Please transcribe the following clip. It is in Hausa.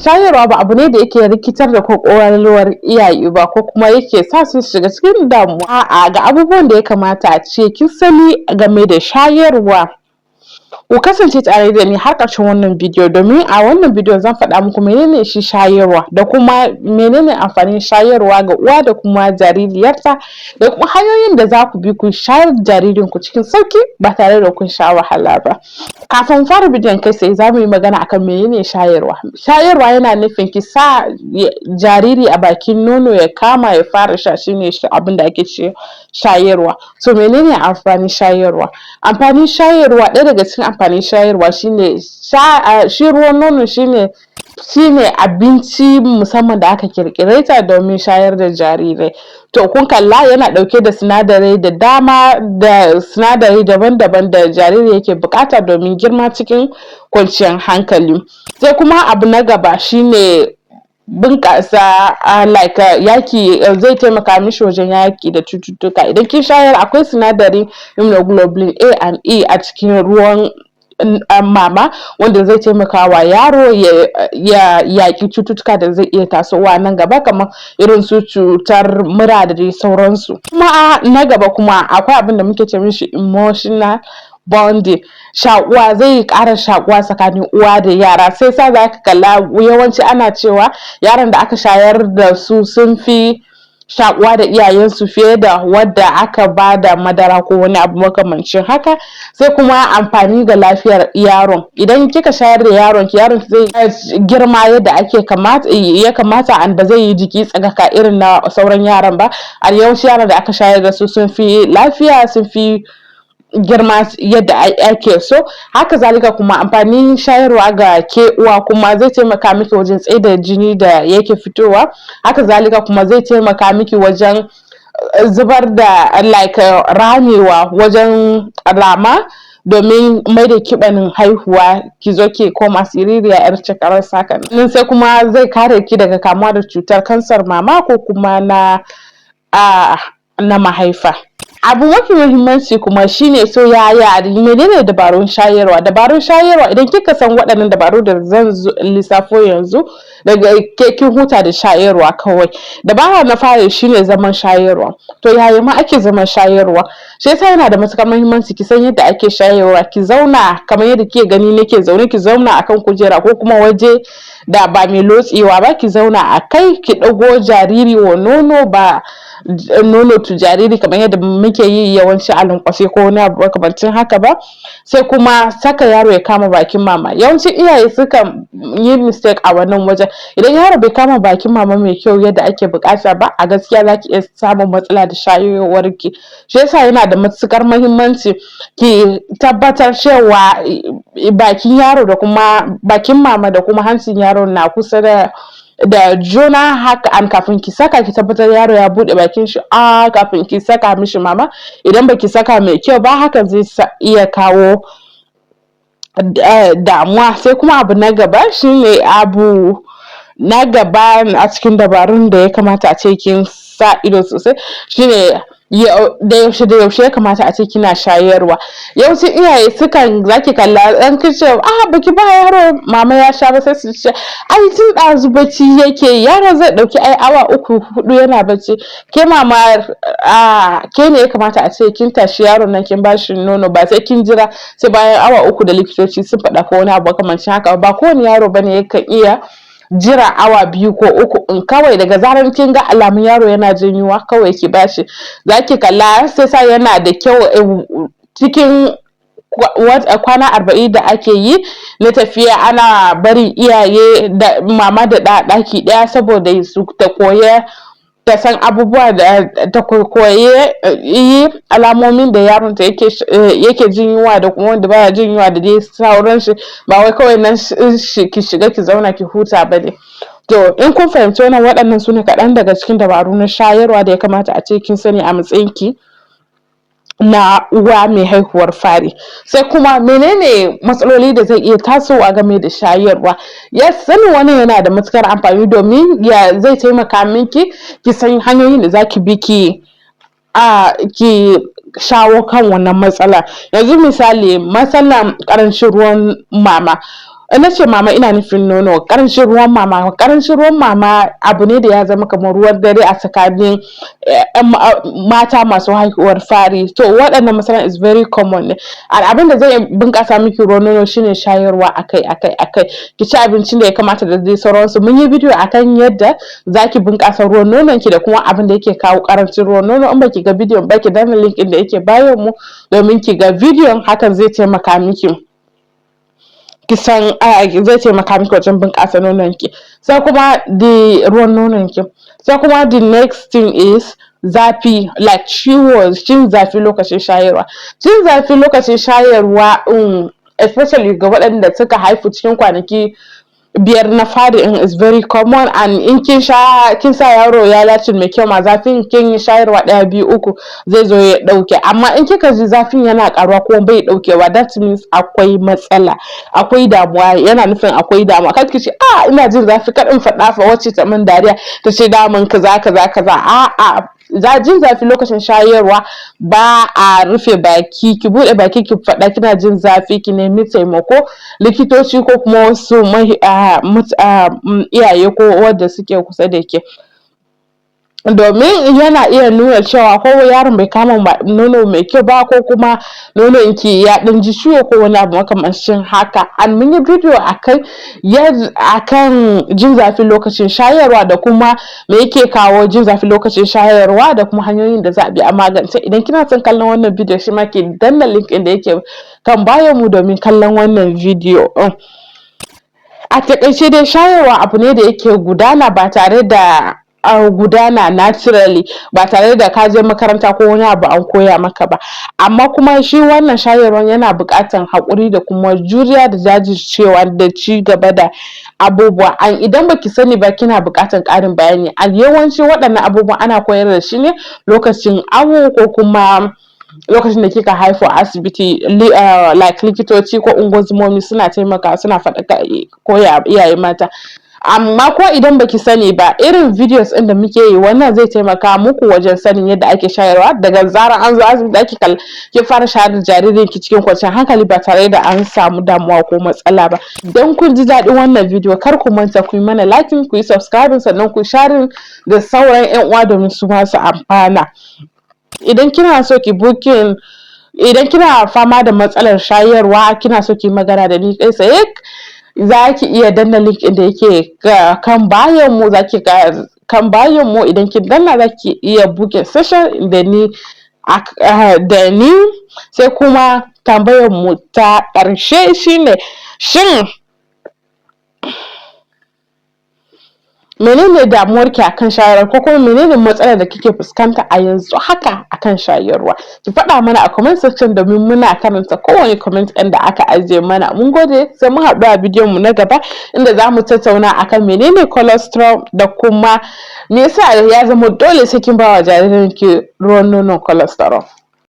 Shayarwa ba abu ne da yake rikitar da kwakwalwar iyaye ba, ko kuma yake sa su shiga cikin damuwa. A'a, ga abubuwan da ya kamata a ce kin sani game da shayarwa. Ku kasance tare da ni har ƙarshen wannan bidiyo, domin a wannan bidiyon zan faɗa muku menene shi shayarwa, da kuma menene amfanin shayarwa ga uwa da kuma jaririyarta, da kuma hanyoyin da za ku bi ku shayar da jaririnku cikin sauƙi ba tare da kun sha wahala ba. Kafin mu fara bidiyon kai tsaye, za mu yi magana akan menene shayarwa. Shayarwa yana nufin ki sa jariri a bakin nono ya kama ya fara sha, shine abin da ake ce shayarwa. To, menene amfanin shayarwa? Amfanin shayarwa, ɗaya daga cikin amfanin shayarwa shine shi ruwan nono shine abinci musamman da aka ƙirƙire ta domin shayar da jarirai. To, kun kalla, yana ɗauke da sinadarai da dama da sinadarai daban-daban da jariri yake buƙata domin girma cikin kwanciyar hankali. Sai kuma abu na gaba shine bunƙasa, like, yaki, zai taimaka mishi wajen yaƙi da cututtuka. Idan kin shayar, akwai sinadarin immunoglobulin A and E a cikin ruwan mama wanda zai taimaka wa yaro ya yaƙi cututtuka da zai iya tasowa nan gaba, kamar irin su cutar mura da dai sauransu. Kuma na gaba kuma akwai abin da muke ce mishi emotional bonding, shaƙuwa, zai ƙara shaƙuwa tsakanin uwa da yara. Sai sa za ka kalla yawanci ana cewa yaron da aka shayar da su sun fi shaƙuwa da iyayensu fiye da wadda aka ba da madara ko wani abu makamancin haka. Sai kuma amfani ga lafiyar yaron. Idan kika shayar da yaron ki, yaron zai girma yadda ake kamata ya kamata, an ba zai yi jiki tsagaka irin na sauran yaran ba. A yawanci yaran da aka shayar da su sun fi lafiya, sun fi girma yadda ake so. Haka zalika kuma amfanin shayarwa ga ke uwa kuma zai taimaka miki wajen tsaida jini da yake fitowa. Haka zalika kuma zai taimaka miki wajen zubar da, like, ramewa, wajen rama, domin mai da kiban haihuwa ki zo ki koma siririya yar cakarar haka nan. Sai kuma zai kare ki daga kamuwa da cutar kansar mama ko kuma na mahaifa. Abu mafi muhimmanci kuma shine, so yaya, menene dabarun shayarwa? Dabarun shayarwa, idan kika san waɗannan dabaru da zan lissafo yanzu, daga ke kin huta da shayarwa kawai. Dabara na fari shine zaman shayarwa. To, yaya ma ake zaman shayarwa? Shi yasa yana da matuƙar muhimmanci ki san yadda ake shayarwa. Ki zauna kamar yadda kike gani nake zaune. Ki zauna akan kujera ko kuma waje da ba mai lotsewa ba. Ki zauna a kai, ki ɗago jariri wa nono, ba nono to jariri kamar yadda muke yi yawanci a lankwashe ko wani abu makamancin haka ba. Sai kuma saka yaro ya kama bakin mama. Yawancin iyaye sukan yi mistake a wannan wajen. Idan yaro bai kama bakin mama mai kyau yadda ake buƙata ba, a gaskiya zaki iya samun matsala da shayarwar ki. Shi yasa yana da matuƙar muhimmanci ki tabbatar cewa bakin yaro da kuma bakin mama da kuma hancin yaro na kusa da juna haka. An kafin ki saka, ki tabbatar yaro ya buɗe bakin shi a kafin ki saka mishi mama. Idan baki saka mai kyau ba, hakan zai iya kawo damuwa. Sai kuma abu na gaba shine, abu na gaba a cikin dabarun da ya kamata a ce kin sa ido sosai shine da yaushe da yaushe ya kamata a ce kina shayarwa. Yawancin iyaye sukan, zaki kalla dan kin ce, "Ah, baki ba yaro mama ya sha ba," sai su ce, "Ai tun ɗazu bacci yake." Yaro zai ɗauki ai awa 3, 4 yana bacci. Ke mama, a ke ne ya kamata a ce kin tashi yaron nan kin bashi nono, ba sai kin jira sai bayan awa 3 da likitoci sun faɗa ko wani abu makamancin haka ba. Kowane yaro bane yakan iya jira awa 2 ko 3. In kawai daga zarar kin ga alamun yaro yana jin yunwa, kawai ki bashi. Zaki kalla, sai sa yana da kyau cikin kwana 40 da ake yi na tafiya, ana barin iyaye da mama da ɗa ɗaki ɗaya, saboda su ta koya, ta san abubuwa da ta koyi yi alamomin da yaron ta yake jin yunwa da kuma wanda baya jin yunwa da dai sauran shi. Ba wai kawai nan ki shiga ki zauna ki huta ba ne. To, in kun fahimci wannan, waɗannan su ne kaɗan daga cikin dabaru na shayarwa da ya kamata a ce kin sani a matsayin ki na uwa mai haihuwar fari. Sai kuma menene matsaloli da zai iya tasowa game da shayarwa? Yes, sanin wannan yana da matukar amfani, domin ya zai taimaka miki ki san hanyoyin da zaki bi ki shawo kan wannan matsala. Yanzu misali, matsalan ƙarancin ruwan mama. In na ce mama, ina nufin nono. Karancin ruwan mama, karancin ruwan mama abu ne da ya zama kamar ruwan dare a tsakanin mata masu haihuwar fari. To, waɗannan matsalan is very common ne. Abin da zai bunƙasa miki ruwan nono shine shayarwa akai akai akai, ki ci abincin da ya kamata da dai sauransu. Mun yi bidiyo akan yadda zaki bunƙasa ruwan nonon ki da kuma abin da yake kawo ƙarancin ruwan nono. In baki ga bidiyon ba, ki danna link ɗin da yake bayan mu domin ki ga bidiyon. Hakan zai taimaka miki ki san, zai taimaka miki wajen bunƙasa nonon ki, sai kuma the ruwan nonon ki. Sai kuma the next thing is zafi, like ciwo, jin zafi lokacin shayarwa. Jin zafi lokacin shayarwa, especially ga waɗanda suka haifu cikin kwanaki 5 na fari in is very common. And in kin sha, kin sa yaro ya latching mai kyau ma, zafin kin yi shayarwa ɗaya, biyu, uku, zai zo ya ɗauke. Amma in kika ji zafin yana ƙaruwa kuma bai ɗaukewa, that means akwai matsala, akwai damuwa, yana nufin akwai damuwa. Kar ki ce, "A, ina jin zafi, kar in faɗa fa wacce ta min dariya ta ce damun kaza kaza kaza." A'a, jin zafi lokacin shayarwa ba a rufe baki. Ki buɗe baki ki faɗa kina jin zafi, ki nemi taimako, likitoci ko kuma wasu iyaye ko wanda suke kusa da ke, domin yana iya nuna cewa ko yaron bai kama nono mai kyau ba, ko kuma nonon ki ya ɗan ji ciwo, ko wani abu makamancin haka. And mun yi bidiyo akan akan jin zafi lokacin shayarwa da kuma me yake kawo jin zafi lokacin shayarwa da kuma hanyoyin da za a bi a magance. Idan kina son kallon wannan bidiyo shi ma, ki danna link ɗin da yake kan bayan mu domin kallon wannan bidiyo ɗin. A taƙaice dai, shayarwa abu ne da yake gudana ba tare da gudana naturally, ba tare da ka je makaranta ko wani abu an koya maka ba. Amma kuma shi wannan shayarwan yana buƙatan haƙuri da kuma juriya da jajircewa da ci gaba da abubuwa. And idan baki sani ba, kina buƙatan ƙarin bayani, and yawanci waɗannan abubuwan ana koyar da shi ne lokacin awo ko kuma lokacin da kika haihu a asibiti, like likitoci ko ungozomomi suna taimakawa, suna faɗaka, koya iyaye mata. Amma ko idan baki sani ba, irin videos ɗin da muke yi wannan zai taimaka muku wajen sanin yadda ake shayarwa. Daga zarar an zo asibiti ake ki fara shayar da jaririn ki cikin kwanciyar hankali ba tare da an samu damuwa ko matsala ba. Idan kun ji daɗin wannan video, kar ku manta ku yi mana liking, ku yi subscribing, sannan ku sharing da sauran ƴan uwa domin su ma su amfana. Idan kina so ki booking, idan kina fama da matsalar shayarwa, kina so ki magana da ni kai tsaye, za ki iya danna link ɗin da yake kan bayan mu. Za ki ga kan bayan mu, idan kin danna za ki iya booking session da ni. Sai kuma tambayar mu ta ƙarshe shine, shin menene damuwarki akan shayarwa, ko kuma menene matsalar da kike fuskanta a yanzu haka akan shayarwa? Ki faɗa mana a comment section domin muna karanta kowane comment ɗin da aka ajiye mana. Mun gode, sai mun haɗu a bidiyon mu na gaba, inda za mu tattauna akan menene colostrum da kuma me yasa ya zama dole sai kin ba wa jaririnki ruwan nonon colostrum.